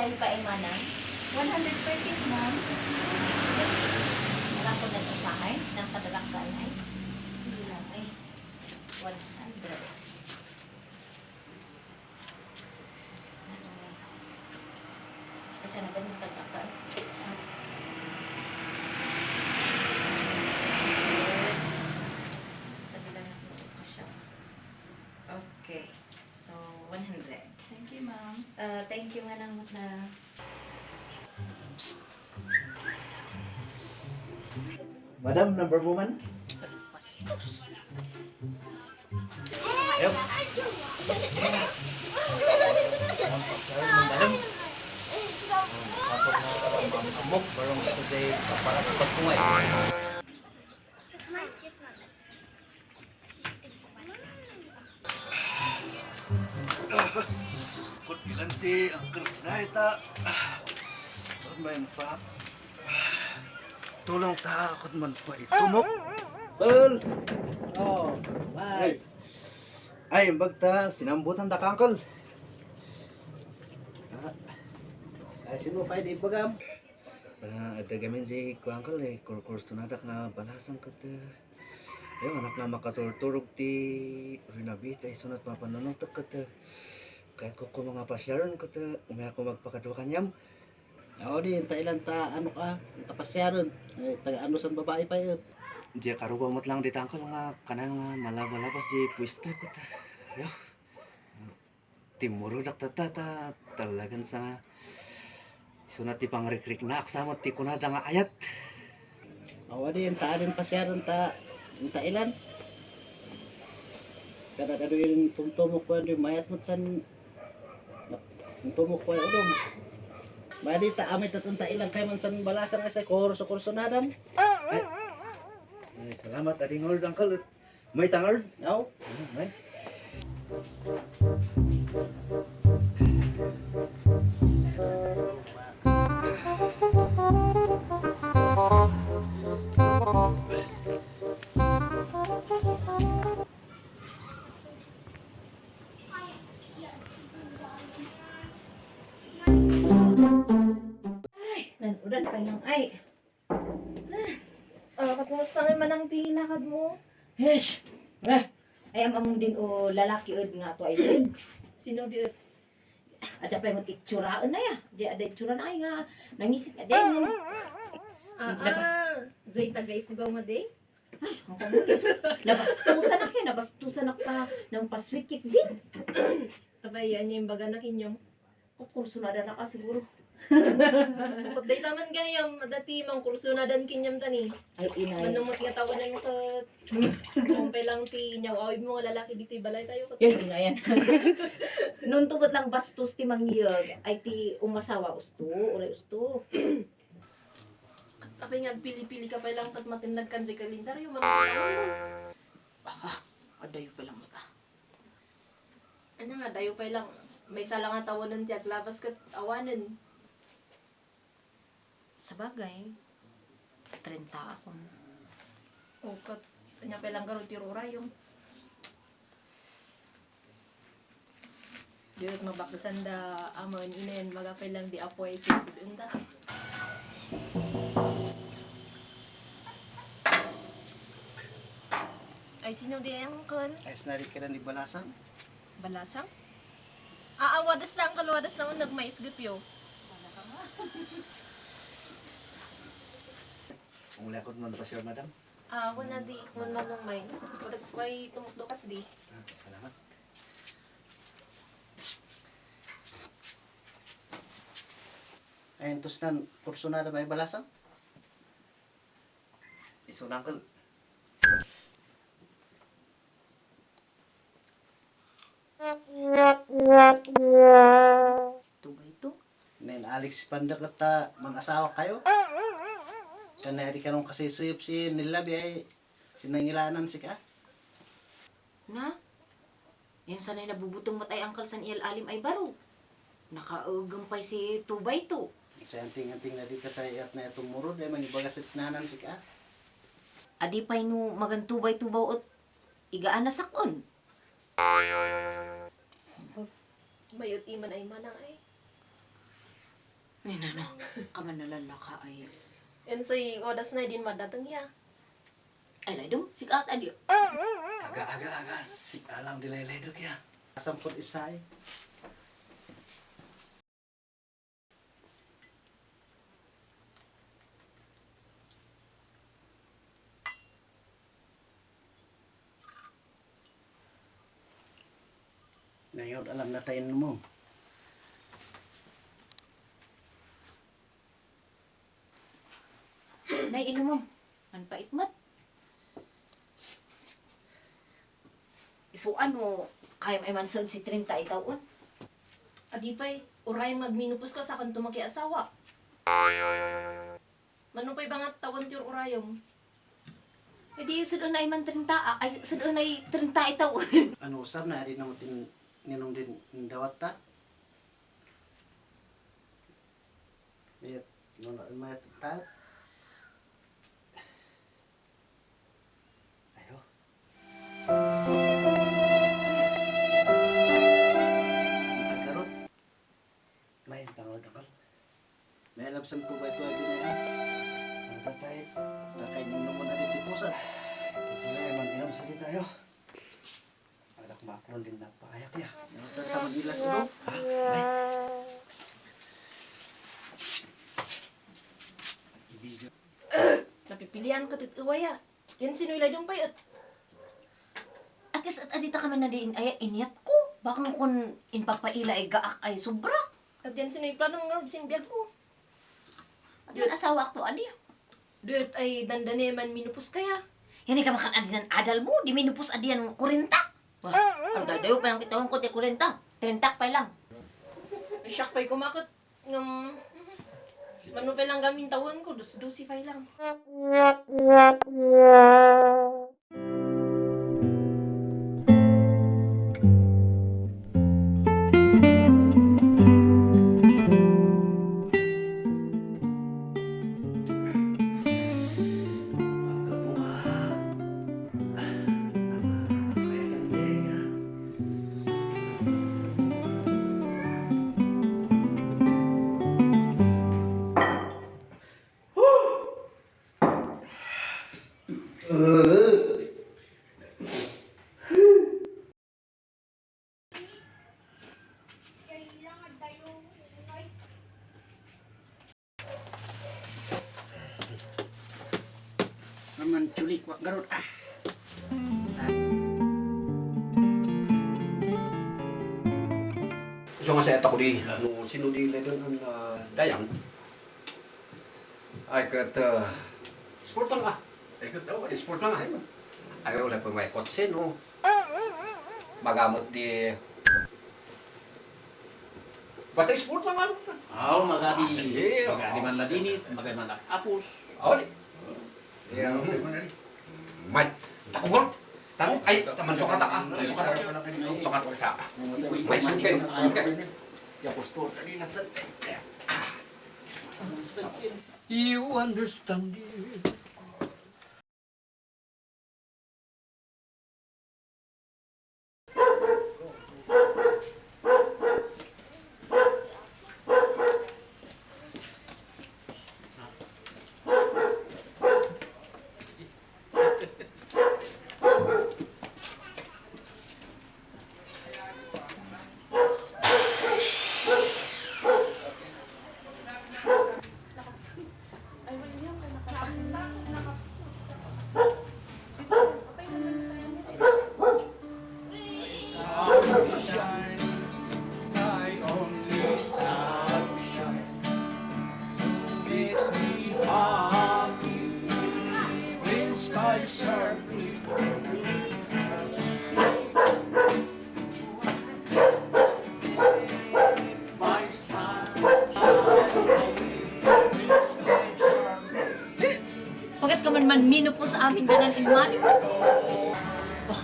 dahil pa ay manang. 100 per piece, ma'am. Wala ko nag-usahay ng kadalakdan ay. Hindi lang ay 100. Kasi na ba yung kadalakdan? Okay. So, 100. Thank you, ma'am. Thank you nga nang na. Madam, number woman? Pastos. Ayun. Madam. Sapot na amok, parang sa day para pagkungay. Kung ilan si Uncle Sinayta, huwag man pa. Tulong ta, kung man pa itumok. Tol! Oh, bye. Ay, bagta, sinambutan da ka, Uncle. Ay, sino pa di pagam? Ada gamin si ko, Uncle, eh. Kurso na nga balasan ka ta. Ayun, anak na makaturturog ti rinabita, ay sunat mapanunong ka ta. Kahit ko mga pasyaron ka ta, umaya ko magpakadwa kanyam. Oo din, ilan ta, ano ka, tapasyaron. Taga-ano sa babae pa yun. Diya karugomot lang dito Uncle nga kanang malabas di pwesto ko ta. Yo. Timurudak tata talagan sa sunat ti pangrekrik na aksamot ti kunada nga ayat. Oo din, din pasyaron ta, ilan. Kada yung tumtumok ko, yung mayat mo san, tumtumok ko yung Bali ta amay tatunta ilang kay man san balasan nga sa kurso na dam. Ay, salamat ading Lord Uncle. May tangard. Oo. May. Nanudan pa lang ay. Kumusta nga man ang tinakad mo? Hesh! Ay, among din o lalaki od nga to ay din. Sino di it? Ada pa yung itsuraan na ya. Di ada itsura na ay nga. Nangisit na din. Labas. Jay tagay fugaw nga day? Ay, ang kamulis. Nabastusan na kayo. Nabastusan na ka ng paswikit din. Abay, yan yung baga na kinyong. Kurso na na ka siguro. Kung day taman gayam, dati mang kurso na dan kinyam tani. Ay, inay. Manumot nga tawanan mo ka. Kumpay lang ti nyaw. Awid mo nga lalaki dito balay tayo. Yan, yan. Noon tubot lang bastos ti mangyag. Ay ti umasawa usto. Uray usto. Kapay nga pili-pili ka pa lang kat matindag kan si kalendaryo. Adayo pa lang mata. Ano nga, dayo pa lang. May sala nga tawanan ti aglabas kat awanan. Sa bagay, 30 ako. O kat, kanya pa lang garo ti rurayong. Diyot mabakasan da amon inen magapay lang di apoy susunod da. Ay sino di ang kon? Ay snari ka na ni balasan. Balasang? Wadas lang kalwadas na nagmais gupyo. Kung lakot man pa sir, madam. Wala di man mamang may. May tumukdo kas di. Salamat. Ay tos nan kurso na may balasan. Iso na Uncle. Ito ba ito? Nen Alex panda ta mag-asawa kayo. Kana di kanong kasisip si nilabi ay sinangilanan si ka. Na? Yan sanay nabubutong matay angkal san iyal alim ay baro. Nakaugampay si Tubay to. Sa anting-anting na di ka sa iyat na itong murod ay mangibagas nanan si ka. Adi pay no magantubay tubaw at igaan na sakon. Mayot iman ay manang ay. Ay, nana. Kaman nalalaka ay. Yan say, odas na din madatang ya. Ay, laidong. Sikat, adi. Aga. Si alang dilay-lay dok ya. Sampot isa eh. Ngayon alam natain mo. Nay, inom mo. Ang pait mat. Isuan mo, kaya may mansal si 30 itaon. Adi pa'y, uray magminupos ka sa kanto asawa. Mano pa'y bangat tawon ti urayom. E di, sudon ay man 30, ay sudon ay 30 itaon. Ano usab na rin naman ninong din ng dawat ta. Mayat, mayat ta. Ayo. Tagarot. May tangal. May alam sa tubay ito ay ginaya. Ang tatay. Takay ninong mo na rin di pusat. Dito na man inom sa di tayo. Anak maklon din na paayak ya. Taman ilas ko no? Ha? Ay. Ibigan. Napipilian ka tit uwaya. Yan sinulay dong pa'y at At is at adita ka man na diin ay inyat ko. Bakang kung inpapaila ay gaak ay sobra. at yan sinuy planong nga sinbiyag mo. At yun asawa ko adi. Duyot ay dandane man minupos kaya. Yan ka makan adinan adal mo. Di minupos adian 40. Wah, ang dadayo pa lang kitawang ko ti 40. 30 pa lang. Siyak pa'y kumakot. Ngam, mano pa lang gamin tawon ko, dusi pa'y lang. Naman culik wak garot ah. So nga sa ko di, no sinudi ledan ang dayang. Ay kat sport lang ah. Ay kat sport lang ay. Ay wala pa may kotse no. Magamot di basta sport lang ano. Oh, magadi. sige. Magadi man na dinit, magadi man na apos. Oh di. Yeah, okay man ni. May takong Tanong ay taman sukat ah. Sukat ka. May sukat. Ya postor tadi natan. You understand it. Bakit ka man minupos sa amin ganan inmani mo? Oh,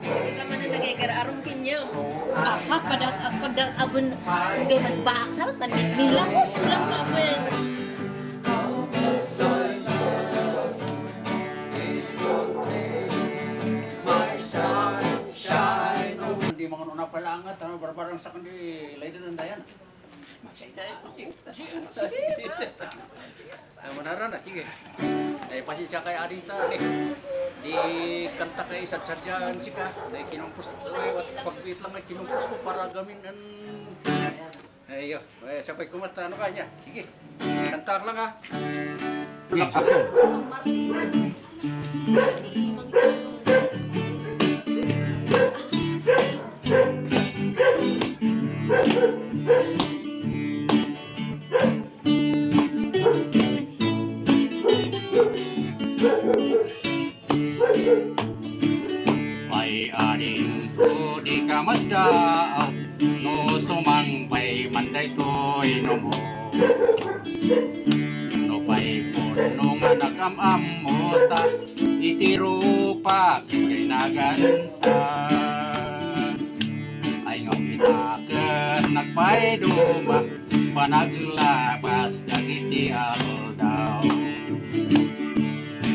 Kita man na nagigara arong kinyam. aha, pagdat abon ngay man baak sa man minupos. Sulang ka wen. My sunshine. di mga nuna palangat, barbarang sa kandi, laydan ng dayan. Magsaya sige. Manara na, sige. Pasensya kay ading ta, di kanta kay isa tsadyan sika, na kinumpos, pag-wait lang ay kinumpos ko para gamin ang... Ayo, sabay kumata, ano kanya? Sige, kanta lang ha. May ading ko di ka masdaaw, no sumangbay manday to'y no mo. No pa'y puno nga nag-am-am mo ta, itiro pa kay naganta. Ay ngong itaken nagpay duma, panaglabas dagiti daw.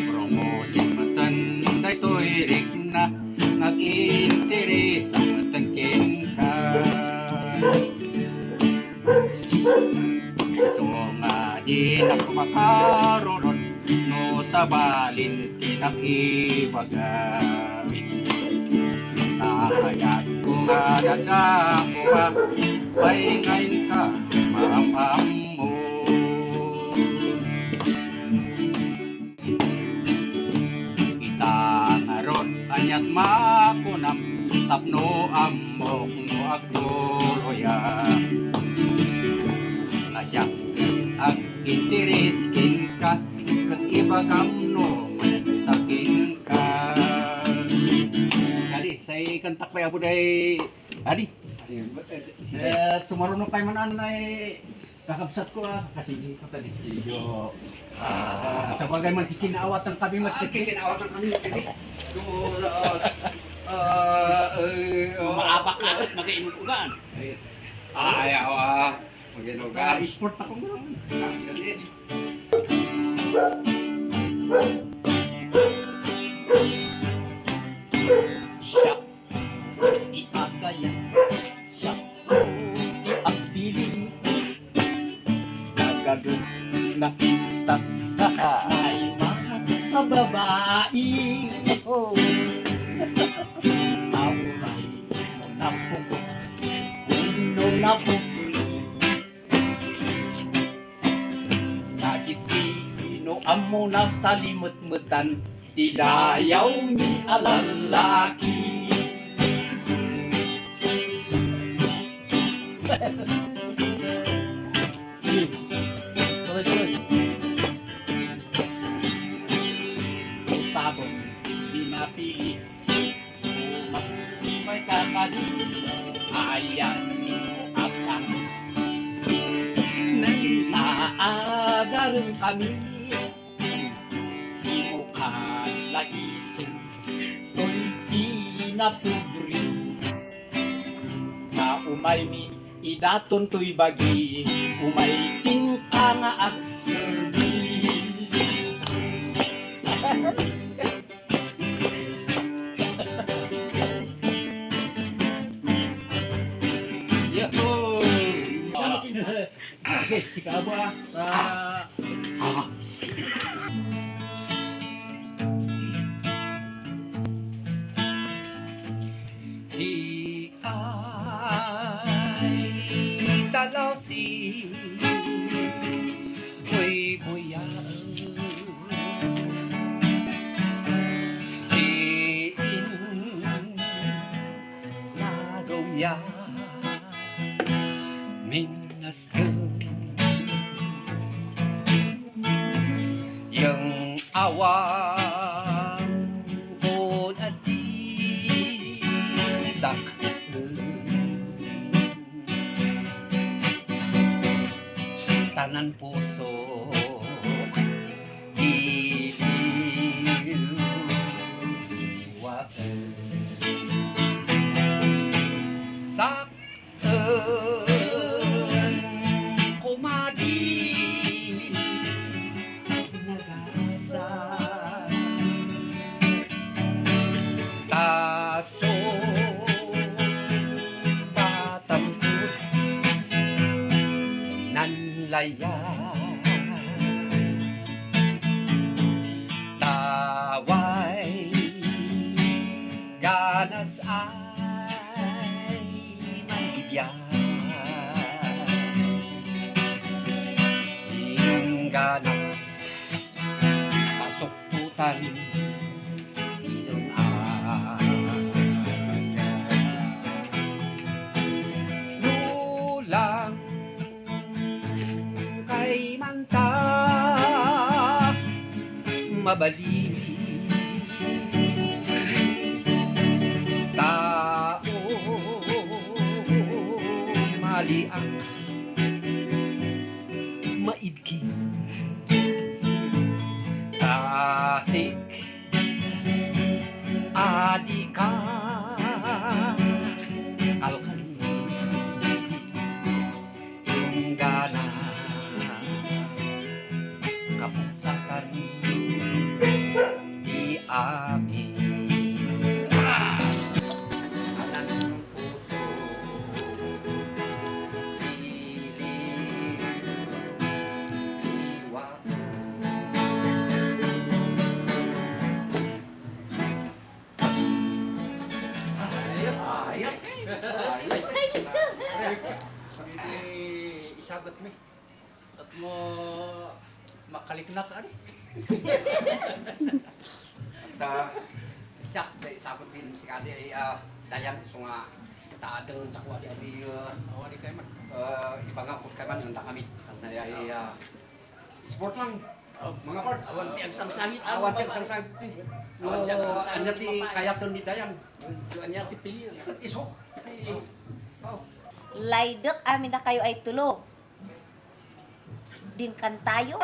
Promosin matan daytoy rigna, nag-interes ang matangkin ka. So nga di na kumakaroon, no sa balin tinakibaga. Nakayat ko nga dadamo ka, ay ngayon ka maapam mo. Naron anyat makunam tapno amok no agdoloya nasyak ang interiskin ka kat iba kamno sakin ka jadi saya kantak pa abu day adi at sumarunong kay manan ay kakabsat ko kasi di ko tadi yo sa bagay man kikinawat ang kami Kikinawat ang kami. Maabak ka at mag-inugan. Ayaw maginugan. Sport ako ngayon. Actually, Siya di agaya, siya di agpiling. Nagagot na pintas ay mga babae. Oh. Tauray na pugo, uno na pupuli. Nakitino amo na sa limut-mutan, tilayaw ni alalaki. Sabon, di napili. Sumak, may kakadi. Ayan, asam. Nang naagaran kami. Di mo kalaisin. To'y pinapubri. Na umay mi idaton to'y bagi. Umay tingka nga agserbi. Yahoo! Okay, sika abo Si ay talasi buy-buyaan. Si nagawya minasdan yang awang kon adi sak tanan puso iliwaan sak kumadi nagasan taso laya taway ganas ay maibiyang ganas pasukputan ilong lulang kay manta mabali tao mali ang maibki tasik adika alkan inggana kapuksakan di amin anang puso piling iwak isagot mi at mo makaliknak ari Ta cak sa isagot din si Kade dayan so nga taadeng takwa di abi awari kay man ibangapot kay man anda kami ang ay sport lang mga parts awan ti ang sangsangit awan ti sang sagit no anya ti kayaton di dayan anya ti pili iso Laydok amin na kayo ay tulo. Dingkan tayo.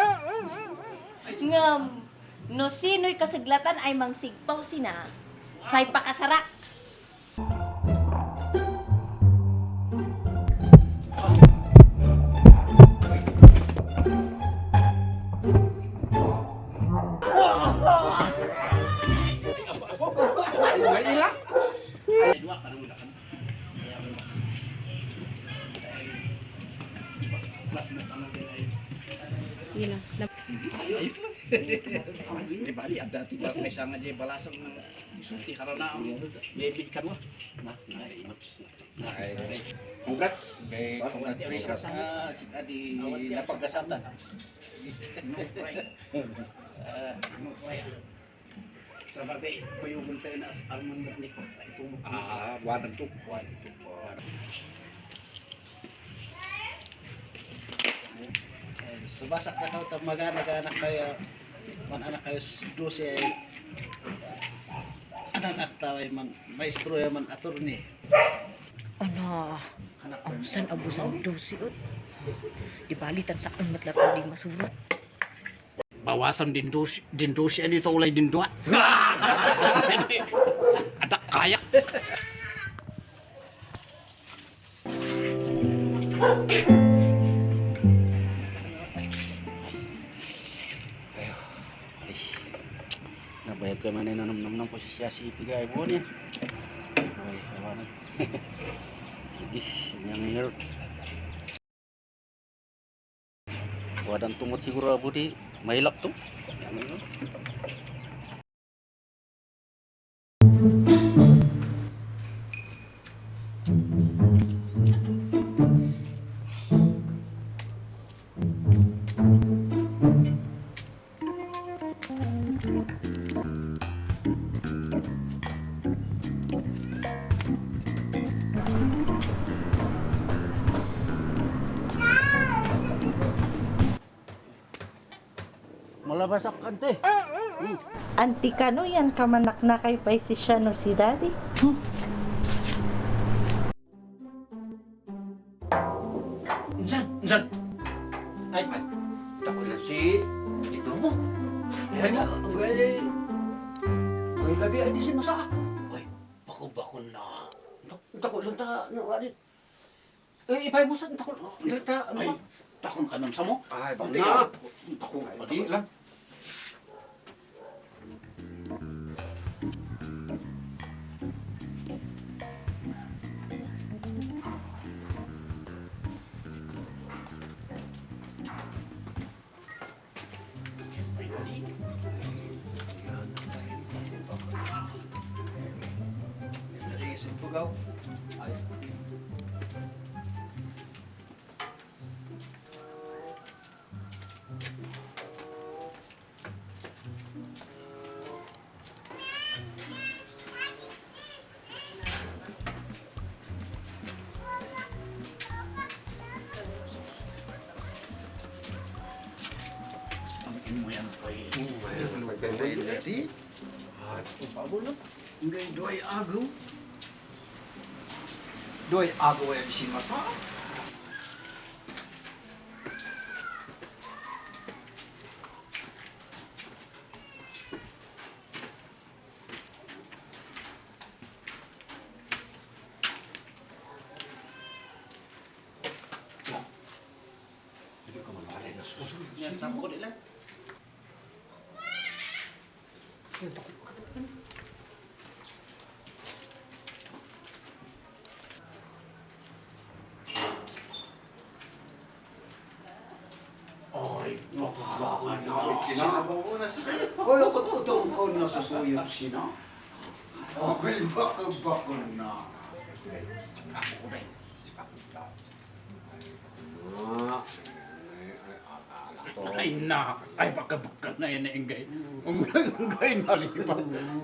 Ngam, no sino'y kasiglatan ay mangsigpaw sina, say pakasarak. ay dua ka nang mudakan ayos lang. Di bali ada tiba may sanga di balasang isulti karena maybe kan wah mas na congrats kay congratulations sa si Adi napagkasatan Sabagay, kuyugon tayo na alman ni ko. Ito wadan to. Subasak na kayo, mag-anak kayo, anak kayo, dosi ay, anak taway man, maestro ya man, attorney. Ano, ang san abusan dosi ut. Ibalitan sa kan matlato di masurot. Bawasan din dosi ani to ulay din dua. Ada kaya. Nabayad ka man na nam posisya si pigay mo niya. Ay, awanan. Sige, yang hirap. Wadan tumot siguro budi mahilap to. Yang hirap. Malabasak ante. Anti kano yan kamanak na kay paisi siya no si daddy. Insan. Ay, takot lang si Diplomo. Yan na, ay labi ay di si Masa. Ay, bako na. Takot lang ta, radit. Eh, ipay mo sa takot. Ta, ano Ay, ba? takon ka nun sa mo. Ay, Takon bakit na. ka? Takon ka. Pati lang. lugaw. Ay. Ang mo yan pa eh. Ngay doy agaw. Doy agaw ay si mata. Hindi ka mamalay na susunod. Yan, tama ko nila. Ay, baka na. Sinabang ko na sa sayo. Hoy, ako tutong ko nasusuyod sina. Okay, baka na. Ako rin. Ay na, ay baka na yan na ingay. Ingay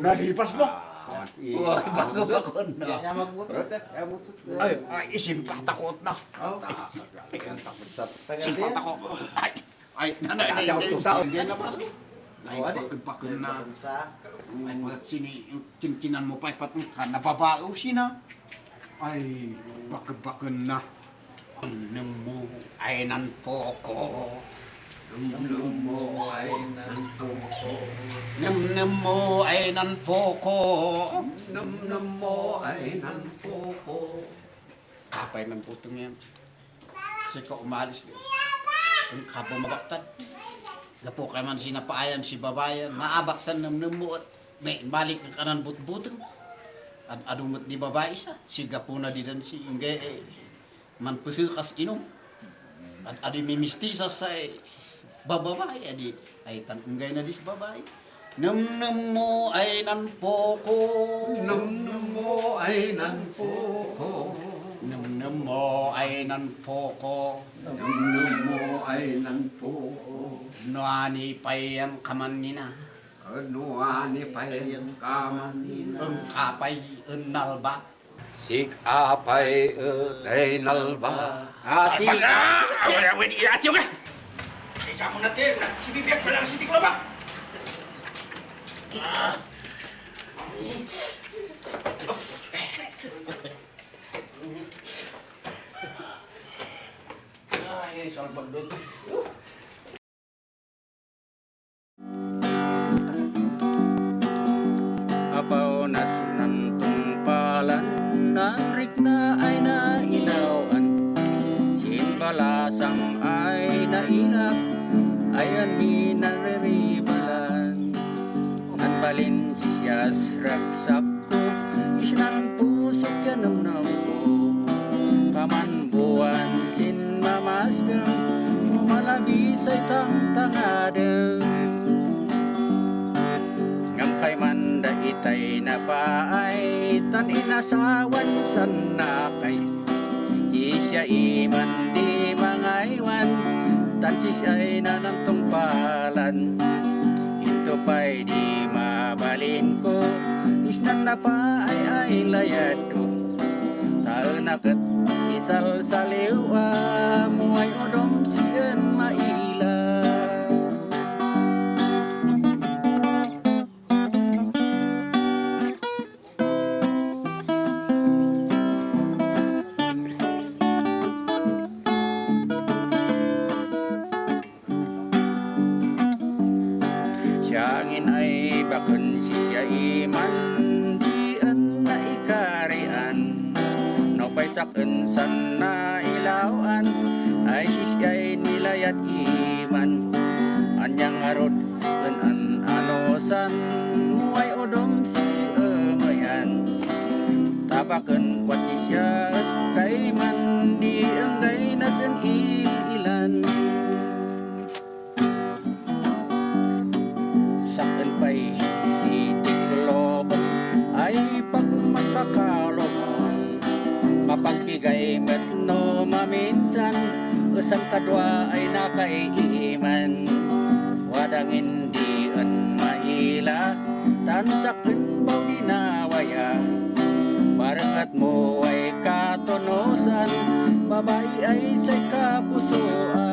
nalipas mo. Ay baka na. Kaya magbutsot ka. Kaya magbutsot ka. Ay isimpat takot na. Simpat Tagal ako. Ay nanay na Kasi ako ingay. tusaw. Hindi na pa. Ay baka na. Sa Ay pag kinkinan mo pa ipat ka nababao sina. Ay baka na. Ano mo ay nan po ko. mo ay nantuko. Nam mo ay nan po ko. Nam mo ay nanpuko. Kapay ng putong yan. Kasi ko umalis din. Kung kapo mabaktad. Gapo kay man sinapaayan si babayan. Naabaksan nam mo at may balik ang kanan but-butong. At adumot di babae siya. Si gapo na di dan si ingay man pusikas inom. At adi mimistisa sa bababae. Adi ay tanunggay na di si babae. Nam mo ay nan po ko. Nam mo ay nanpuko. Nam mo ay nan po ko. Nam mo ay nanpuko. Noani pay ang kamanina. Ano ani pa yung kamanina. Ang kapay unalba. Sik apay ay nalba. Si away di atyo ka. Isa mo natin. Si bibiyag pa lang si Tiklo ba? Ay, salbag doon. Apaw nas nan tungpalan nanrik na ay nainawan sinbalasang ay nailak ayan minariribalan nanbalin sisyas raksap ko isnan pusok yanamnam ko kaman buwan sin mamasdem malabis ay tangtangadem ngam kay manda itay na paay tan inasawan san nakay isya iman di mangaywan tan sisya'y nanantong palan ito pa'y di mabalin ko isnan na paay ay layad ko taon nakat isal saliwa muay odom siyan maila. Siyangin ay bakun siya iman dian na ikarian no pay sakun san na ilawan ay sisya'y nilayat iman anyang arod an anosan muay odom si emayan tabaken wat sisya at kay man di enggay nasan ilan sakon pa'y si Tiklo ay pag magkakalong pagbigay met no maminsan usang kadwa ay nakaiiman wadang hindi maila tansakin mo dinawaya barangat mo ay katonosan babae ay sa kapusoan.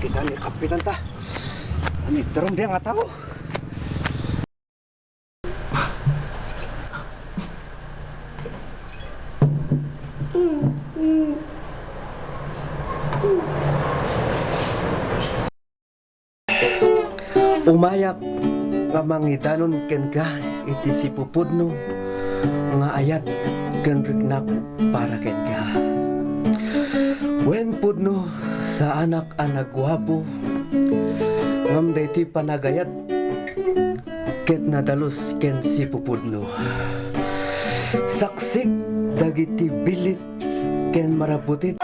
Kita ni kapitan ta. Ani terong dia nggak tahu. Umayak nga mangidanon ken ka iti si pupudno nga ayat ken rignak para ken ka. Wen pudno sa anak anagwapo ngam dayti panagayat ket nadalos ken si pupudno. Saksik dagiti bilit ken marabutit